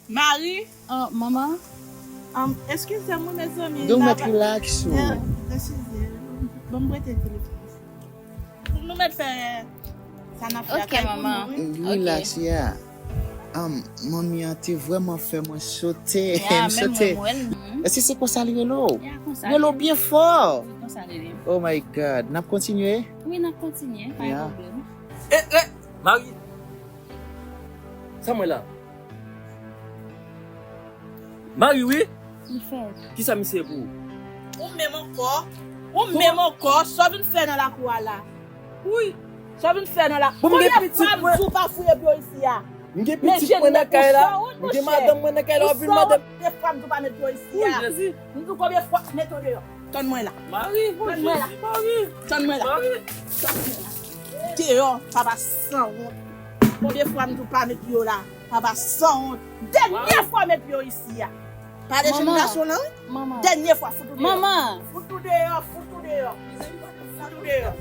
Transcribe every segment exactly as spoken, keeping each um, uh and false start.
Mari. Oh, manman. Um, eskize m, wi, mezanmi. Donk, mèt relax ou. Eskize. Ban m prete telefòn. Nou mèt fè sa n ap fè. Ok, manman. Relax, yeah. Um, manmi an te vrèman fè mwen sote. Yeah, m sote. Èske se konsa li rele w? Yeah, konsa. Rele w byen fò. Wi, konsa li rele. Oh my God. N ap kontinye? Wi, n ap kontinye. Pa gen pwoblèm. Eh, eh, Mari. Sa mwen la? Mari, wi. Li fèt. Kisa misye ye pou ou? Ou menm ankò. Ou menm ankò. Sa w vin fè nan lakou a la? Wi. Sa w vin fè nan la... Bon, m gen pitit mwen. Konbyen fwa m di w pa fouye pye w isi a? M gen pitit mwen nan kay la. M gen madanm mwen nan kay la, w ap vin mande m. Konbyen fwa m di w pa met pye w isi a? Wi, Jezi. M di w konbyen fwa? Mete w deyò. Tann mwen la. Mari, tann mwen la. Mari. Tann mwen la. Mari. Tann mwen la. Deyò, papa sanwont. Konbyen fwa m di w pa met pye w la? Papa sanwont. Dènye fwa met pye w isi a. Pale jenn gason lan, wi. Manman. Dènye fwa, fout ou deyò. Manman. Fout ou deyò, fout ou deyò. Fout ou deyò.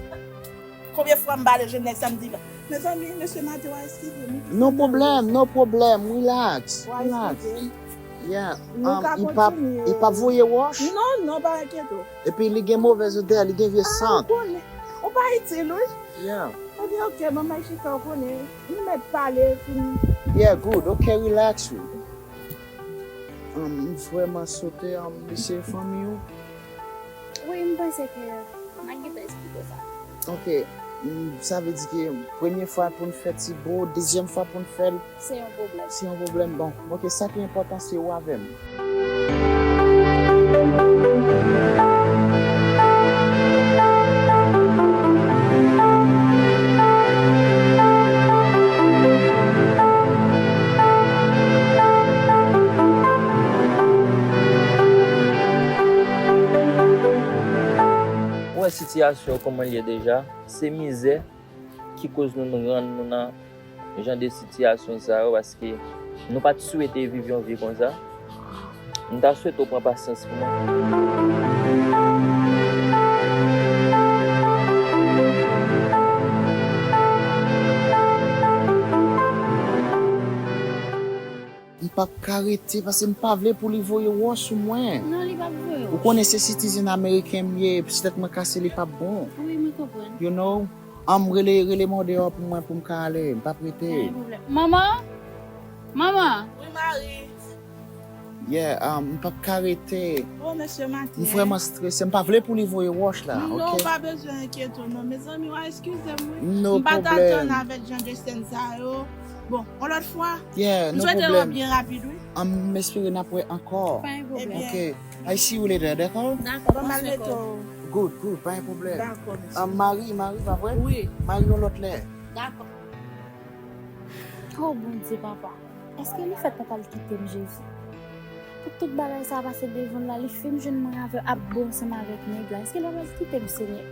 Konbyen fwa m pale jenn nèg sa m di, mezanmi, mesye Mati, w a eskize m. No pwoblèm, no pwoblèm, relax, relax. Yeah, um, li p ap, li p ap voye wòch? Non, non, pa enkyete w. Epi li gen movèz odè, li gen vye sant. Ah, ou konnen. Ou pa itil, wi. Yeah. Ebyen, ok, manman chita, ou konnen. Nou mèt pale, fini. Yeah, good. Ok, relax, wi. Um, m vrèman sote, um, li se fanmi w? Wi, m panse ke m a gentan eksplike w sa. Ok, mm, sa vle di ke premye fwa pou n fè ti bo, dezyèm fwa pou n fè l, se yon pwoblèm. Se yon pwoblèm. Bon, ok, sa ki enpòtan se ou avè m. Ou wè sitiyasyon yo kòman l ye deja, se mizè ki koz nou, nou rann nou nan jan de sitiyasyon sa yo, paske nou pa t swete viv yon vi konsa. M ta swete w pran pasyans pou mwen. M p ap ka rete, paske m pa vle pou li voye wòch sou mwen. Non, li p ap voye wòch. Ou konnen se citizen ameriken m ye, si tèt mwen kase, li p ap bon. Wi, mwen konprann. You know? An m rele, rele mwen deyò pou mwen, pou m ka ale. M p ap rete. Pa gen pwoblèm. Manman? Manman? Wi, Mari. Yeah, um, m p ap ka rete. Oh, mesye Mati. M vrèman strese. M pa vle pou li voye wòch la, ok? Non, ou pa bezwen enkyete w, non. Mezanmi, w a eskize m, wi. No pwoblèm. M pa t atann avèk jan de sèn sa yo. Bon, yon lòt fwa. Yeah, no pwoblèm. M swete w byen rapid, wi. An m espere n ap wè ankò. Pa gen pwoblèm. Ok. I see you later, dakò? Dakò, pran swen kò w. Good, good, pa gen pwoblèm. Dakò, mesye. Ah, Mari, Mari, pa vre? Wi. Mari, yon lòt lè. Dakò. Oh, Bondye, papa. Èske lefèt papa l kite m, Jezi? Pou tout bagay sa a pase devan l la, li fin jwenn mwen avè, ap bo ansanm avèk nèg la. Èske l pral kite m, Senyè?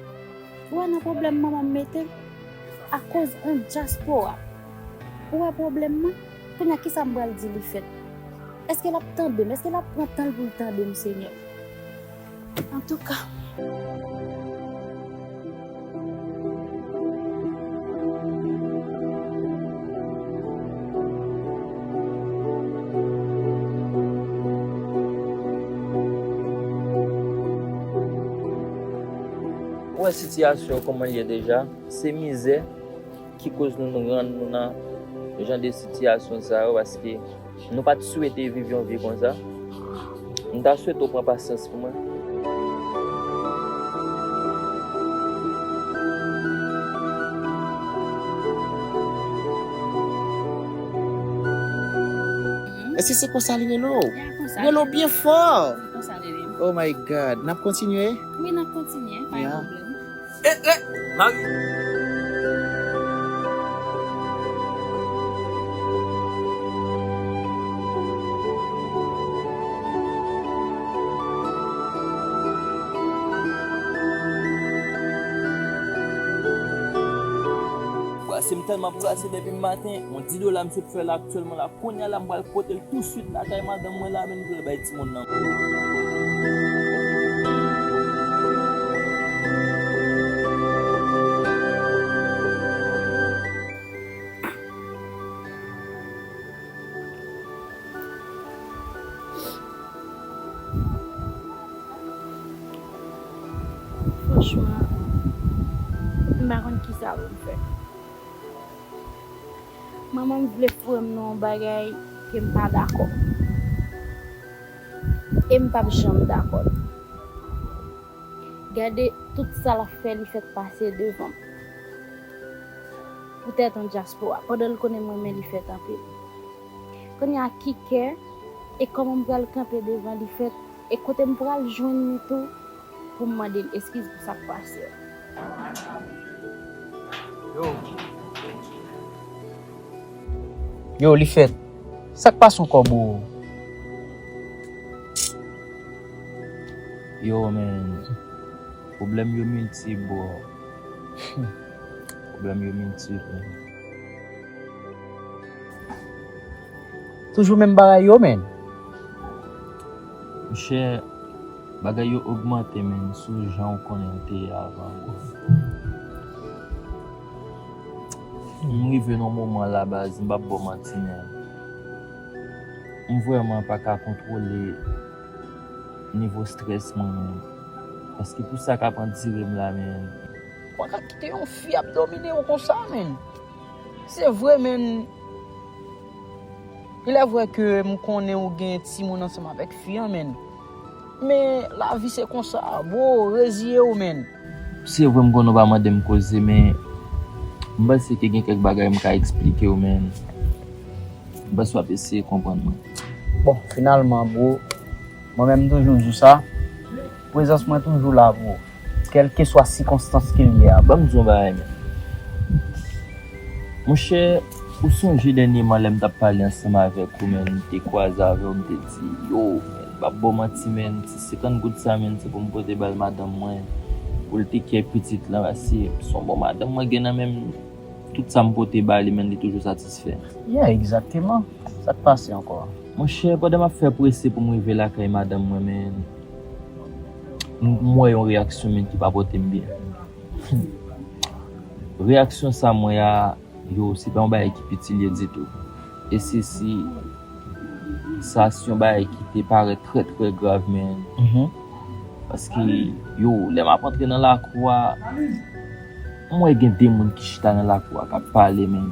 Ou wè nan pwoblèm manman m mete m akoz yon dyaspora. Ou wè pwoblèm nan? Kounye a, kisa m pral di li fèt? Èske l ap tande m? Èske l ap pran tan l pou l tande m, Senyè? Antouka. Ou wè sitiyasyon kòman l ye deja, se mizè ki koz nou, nou rann nou nan jan de sitiyasyon sa yo, paske nou pa t swete viv yon vi konsa. M ta swete w pran pasyans pou mwen. Èske se konsa li rele w? Ya, konsa. Rele w byen fò. Konsa li rele m. Oh my God. N ap kontinye? Wi, n ap kontinye. Pa gen pwoblèm. Eh, eh, Mari. Brase, m tèlman ap brase depi maten, yon di dola m sot fè la aktyèlman la. Kounye a la, m pral pote l tousuit lakay madanm mwen la, men m pral bay timoun nan. pa konn kisa pou m fè. Manman m vle foure m nan yon bagay ke m pa dakò. E m p ap janm dakò. Gade tout sa l ap fè, li fèt pase devan m. Poutèt yon dyaspora, pandan l konnen m renmen li fèt anpil. Kounye a ki kè e kòman m pral kanpe devan li fèt e kote m pral jwenn li tou pou m mande l eskiz pou sa k pase a. Yo. Yo, li fèt. Sa k pase ankò, bro? Yo, man. Pwoblèm yo miltip, bro. Pwoblèm yo miltip, man. Toujou menm bagay yo, man. Monchè, bagay yo ogmante, man, sou jan w konnen l te ye avan, bro. M rive nan moman la, baz, m p ap ba w manti, man. M vrèman pa ka kontwole nivo estrès mwen, man. Paske pou sa k ap andire m la, man. Mwen ka kite yon fi ap domine w konsa, man. Se vre, man. Il est vrai que m konnen ou gen timoun ansanm avèk fi an, man. Men lavi se konsa, bro, reziye w, man. Se vre m konnen w pa mande m koze, men m panse ke gen kèk bagay m ka eksplike w, man. M panse w ap eseye konprann mwen. Bon, finalman, bro, mwen menm m toujou di w sa, prezans mwen toujou la, bro. Kèlkeswa sikonstans ke l ye a. Ban m di w yon bagay, man. Monchè, ou sonje dènyèman lè m t ap pale ansanm avèk ou, man, m te kwaze avè w, m te di, yo, man, m p ap ba w manti, man, ti senkant goud sa, man, se pou m pote ba l madanm mwen, pou l te kè pitit lan, paske se yon bon madanm mwen gen nan men m, tout sa m pote ba li, man, li toujou satisfè. Yeah, egzakteman. Sa k pase ankò? Monchè, pandan m ap fè prese pou m rive lakay madanm mwen, man, m wè yon reyaksyon, man, ki pa pote m byen. Reyaksyon sa m wè a, yo, se pa yon bagay ki piti l ye ditou. E se si sa se yon bagay ki te parèt trè, trè grav, man. Paske, yo, lè m ap antre nan lakou a, m wè gen de moun ki chita nan lakou a k ap pale, man.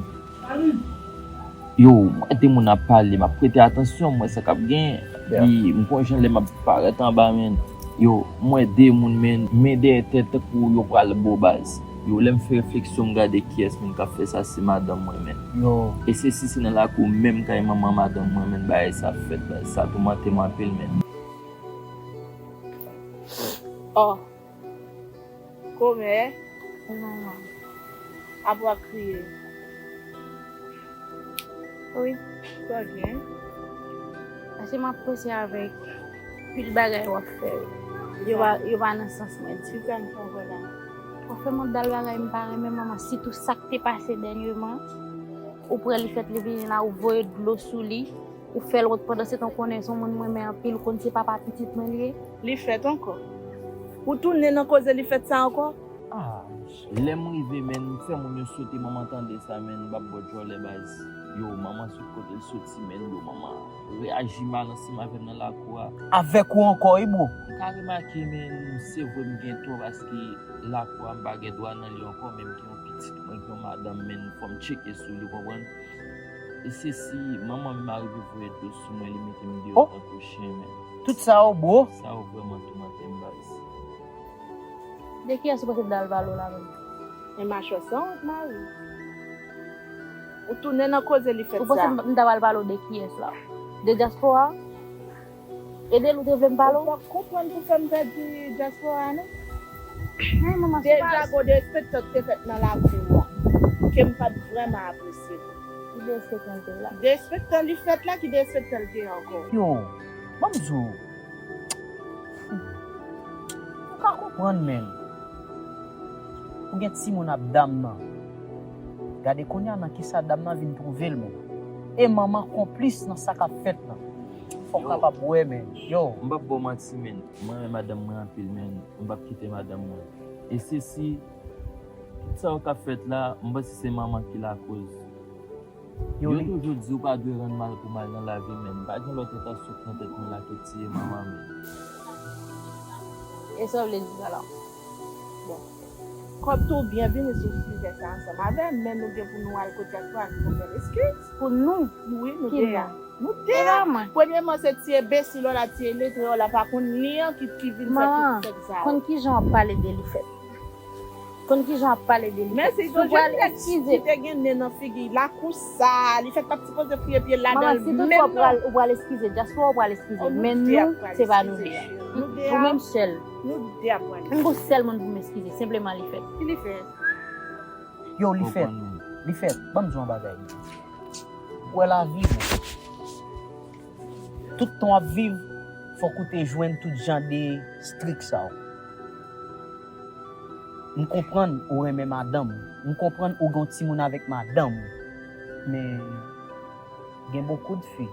Yo, m wè de moun ap pale, m ap prete atansyon, m wè sa k ap genyen. Epi m konn jan lè m ap parèt anba, man. Yo, m wè de moun, man, men dèyè tèt tankou yo pral bo baz. Yo, lè m fè refleksyon, m gade kiyès moun k ap fè sa, se madanm mwen, man. Yo. E se si se nan lakou menm kay manman madanm mwen, man, bagay sa ap fèt, baz. Sa toumante m anpil, man. Oh. Kòmè. Wi, manman. Apa w ap kriye? Wi. Sa w gen? Paske m ap panse avèk pil bagay w ap fè yo. Yo pa, yo pa nan sans mwen ditou. Kisa m fè ankò la? W ap fè m ap dal bagay m pa renmen, manman. Sitou sa k te pase dènyèman. Ou pran li fèt li vini la, ou voye dlo sou li. Ou fè l wont pandan se tan w konnen se yon moun m renmen anpil, ou konn se papa pitit mwen li ye. Li fèt ankò? Ou tounen nan koze li fèt sa ankò? Ah, lè m rive, man, m fè moun yo sote, manman tande sa, man, m p ap ba w djòlè baz. Yo, manman sot kote l soti, man, yo, manman reyaji mal ansanm avè m nan lakou a. Avèk ou ankò, wi, bro? M ka remake, man, se vre m gen tò paske lakou a m pa gen dwa nan li ankò, men m gen yon pitit mwen, gen yon madanm, man, fò m tcheke sou li, w konprann? E se si manman m arive voye dlo sou mwen, li mete m deyò tankou chen, man. Tout sa yo, bro? Sa yo vrèman toumante m, baz. De kiyès ou panse m t al pale w la menm? Men machwè sanwont, Mari. Ou tounen nan koze li fèt sa. Ou panse m t al pale w de kiyès la? De dyaspora? E de l ou te vle m pale w? Ou p ap konprann pou fè m pèdi dyaspora a non. Ay, manman, se pa... Deja gon derespektan ki te fèt nan lakou a, ke m pa t vrèman apresye tou. Ki derespektan l te la? Derespektan li fèt la, ki derespektan l te ankò? Yo, ban m di w. Ou ka konprann, menn. Ou gen timoun ap dam nan. Gade kounye a nan kisa dam nan vin twouve l, menn. E manman konplis nan sa k ap fèt lan. Fò w kapab wè, menn. Yo. M p ap ba w manti, menn. Mwen renmen madanm mwen anpil, menn. M p ap kite madanm mwen. E se si tout sa yo k ap fèt la, m panse se manman ki lakoz. Yo toujou di ou pa dwe rann mal pou mal nan lavi, menn. Pa gen lòt entansyon k nan tèt mwen la ke tiye manman, menn. E sa w vle di sa la? Bon. Kòm tou, byenvini sou sijè sa ansanm avè m, men nou gen pou nou al kot dyaspora ki pou fè eskiz. Pou nou, Wi, nou ki de a. nou? Nou de a. Premyèman, se ti enbesil w la, ti iletre w la, pa konn li an ki, ki vin fè tout sèk sa. Konn kijan w ap pale de li fèt. Konn kijan w ap pale de li Men fèt. Si yon jèn nèg ki te gen nen nan figi, lakou sa, li fèk t ap sipoze fouye pye l ladan l. Mama, si tout fwa ou pral eskize, dyaspora ou pral eskize. Men nou, se pa nou de a. Ou menm sèl. Nou de a pral. M gon sèl moun pou m eskize, senpleman li fèt. Ki li fè? Yo, li fèt. Li fèt. Ban m di w yon bagay. Ou wè lavi, bro. Tout tan w ap viv, fòk ou te jwenn tout jan de strik sa yo. M konprann ou renmen madanm ou. M konprann ou gen yon timoun avèk madanm ou. Men gen beaucoup de fi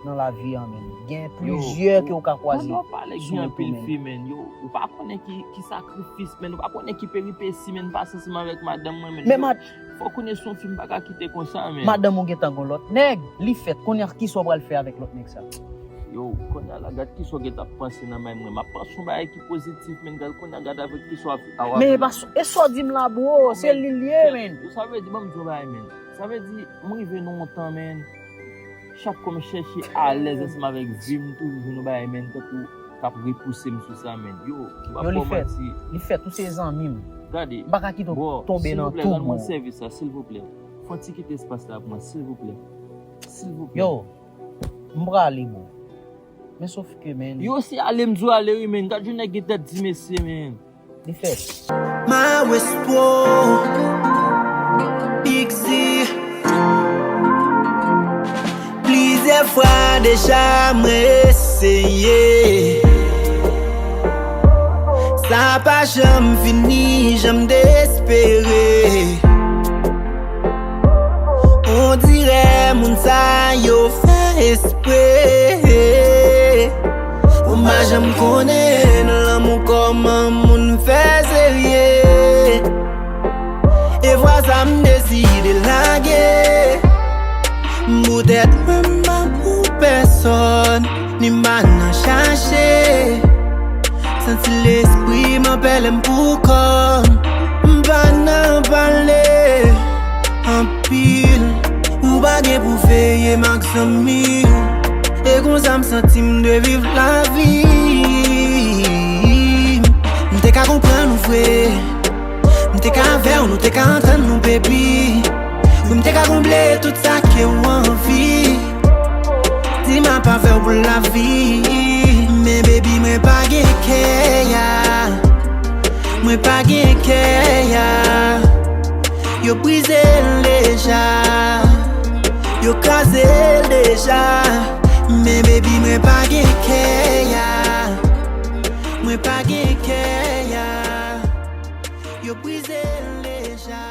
nan lavi an, men gen plizyè ke ou ka kwaze. Pandan w pale, gen anpil fi, men yo, ou pa konnen ki, ki sakrifis, men ou pa konnen ki peripesi, men pase ansanm avèk madanm mwen, men Men mad- fòk ou ne son fi m pa ka kite konsa, men. Madanm ou gentan gon lòt nèg, li fèt. Kounye a, kisa w pral fè avèk lòt nèg sa? Yo, kounye a la, gad kisa w gentan panse nan may mwen. M ap panse yon bagay ki pozitif, men gad kounye a, gad avèk kisa w ap. Men e pa s- e sa w di m la, bro, se li l ye, men. Yo, sa vle di, ban m di yon bagay, men. Sa vle di, m rive nan yon tan, men. Chak fwa m chèche alèz ansanm avèk vi m, toujou jwenn yon bagay, men, tankou k ap repouse m sou sa, men. Yo, m pa Yo, li fè w fèt. Manti. Li fèt, ou se zanmi m. Gade. M pa ka kite w Bro, tonbe nan silvouplè, twou, rann mwen bro. Sèvis sa, silvouplè. Fè yon ti kite espas la pou mwen, silvouplè. Silvouplè. Yo, m prale, bro. Men sof ke, men. Yo, se ale m di w ale, wi, men. Gad yon nèg gen tèt di mesye, men. Li fèt. Maestro Big Z. Plizyè fwa deja mwen eseye. Sa pa janm fini, janm despere. On dirè moun sa yo fè espre. Ou pa janm konnen nan lanmou kòman moun fè serye. E vwa sa m deside lage. M pou tèt mwen, m pa pou pèsòn, ni m pa nan chache. Santi lespri m apèle m pou kò m. M pa nan pale anpil. Ou pa gen pou veye m ak zanmi w. E konsa m santi m dwe viv lavi m. M te ka konprann ou vre. M te ka avè w, nou te ka antann nou, baby. Wi, m te ka konble tout sa ke w anvi. Di m ap avè w pou lavi. Men baby, mwen pa gen kè a. Mwen pa gen kè a. Yo brize l deja. Yo kraze l deja. Men baby, mwen pa gen kè a. Mwen pa gen kè a. Yo brize l deja.